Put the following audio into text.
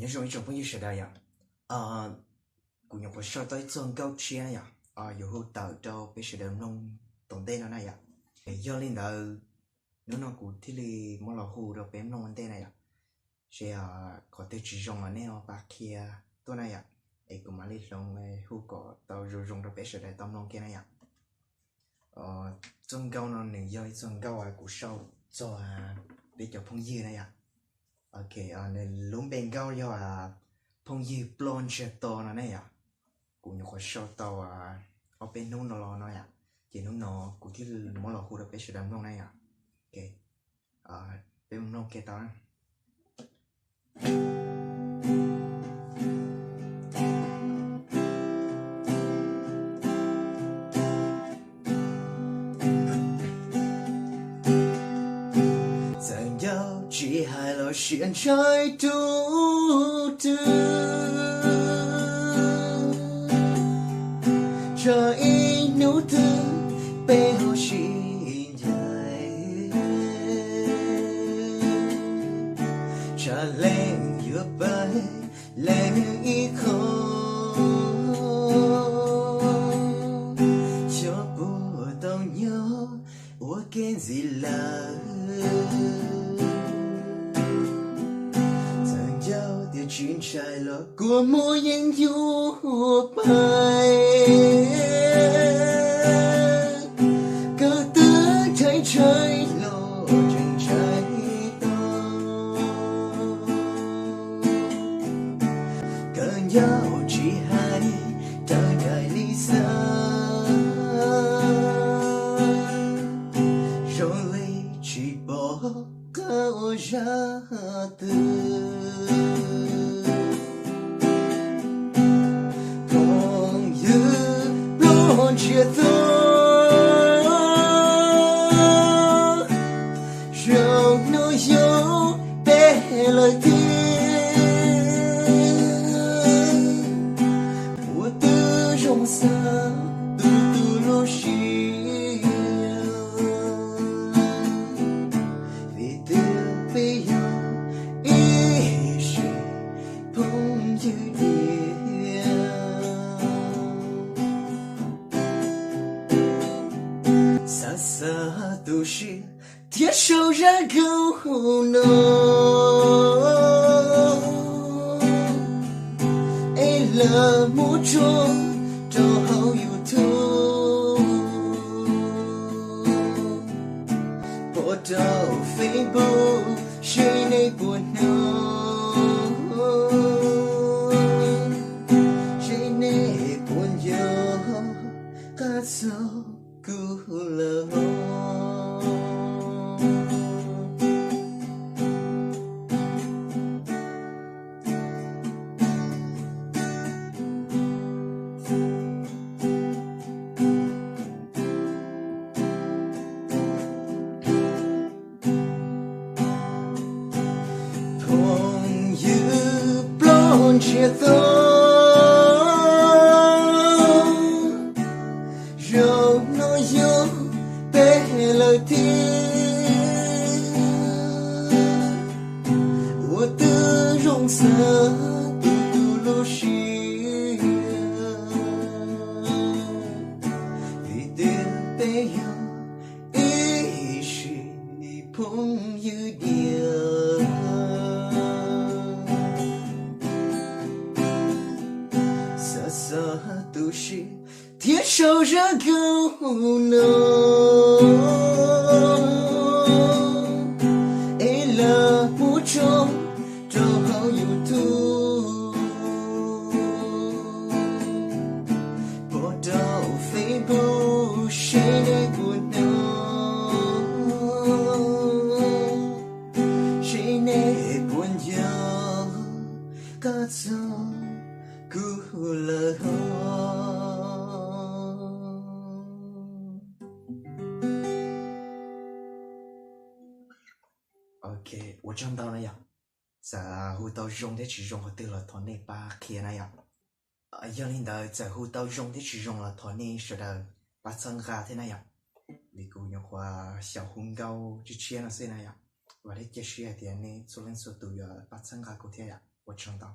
Nyob zoo ib tsoom phooj ywg sawv daws yom. Kuv nyuam qhuav sau tau ib txoj nkauj tshiab na yom, yuav hu tawm rau peb sawv daws mloog tom ntej no na yom. Yog li ntawd, hnub no kuv thiaj li muab los hu rau peb mloog ua ntej na yom. Seb qhov twg tsis zoo los nej ho pab qhia tuaj na yom, es kuv mam li hloov hu kom tau zoo zoo rau peb sawv daws tau mloog kiag na yom. Txoj nkauj no nws yog ib txoj nkauj kuv sau txog peb cov phooj ywg na yom. Nws lub npe nkauj yog phooj ywg ploj ntsiag to no ne yom. Kuv nyuam qhuav sau tau ob peb hnub no los no yom, ces hnub no kuv thiaj muab los hu rau peb sawv daws mloog na yom. Peb mloog kiag tau. Txawm ncauj tsis hais los siab ntshai rub rwg, tsam ib hnub twg peb ho sib ncaim, tsam leej yuav pab leej ib qho, xyov puas tau nyob ua ke ntxiv lawm. Txawm ncauj tias tsis ntshai los kua muag yeej yuav pais, kawm twb ntshai ntshai los tseem ntshai tau. Kawm ncauj tsis hais raws nraim li xav, zoo li tsis pom qab ua zaj twg. Phooj ywg ploj ntsiag to, zaum no yog peb lawm tiag. Ua twb zoo xav tu tu lub siab, vim tias peb yog ib sim phooj ywg tiag. Xav xav tu siab thiab sau zaj nkauj no es lawv muab tso rau hauv YouTube, pov rau Facebook seb nej puas hnov, seb nej puas nco qab txog kuv lawm. Phooj ywg ploj ntsiag to, zaum no yog peb lawm tiag. Ua twb zoo xav tu tu lub siab, vim tias peb yog ib sim phooj ywg tiag. Xav xav tu siab thiab sau zaj nkauj no es lawv muab tso rau hauv YouTube, pov rau Facebook seb nej puas hnov, seb nej puas nco qab txog kuv lawm. Ok, ua tsaug ntau na yom. Txawm hu tau zoo thiab tsis zoo qhov twg los thov nej pab qhia na yom. Yog li ntawd txawm hu tau zoo thiab tsis zoo los thov nej sawv daws pab txhawb nqa thiab na yom. Vim kuv nyuam qhuav xyaum hu nkauj tshiab tshiab no xwb na yom. Vam thiab cia siab hais tias nej txhua leej txhua tus yuav pab txhawb nqa kuv thiab yom. Ua tsaug ntau.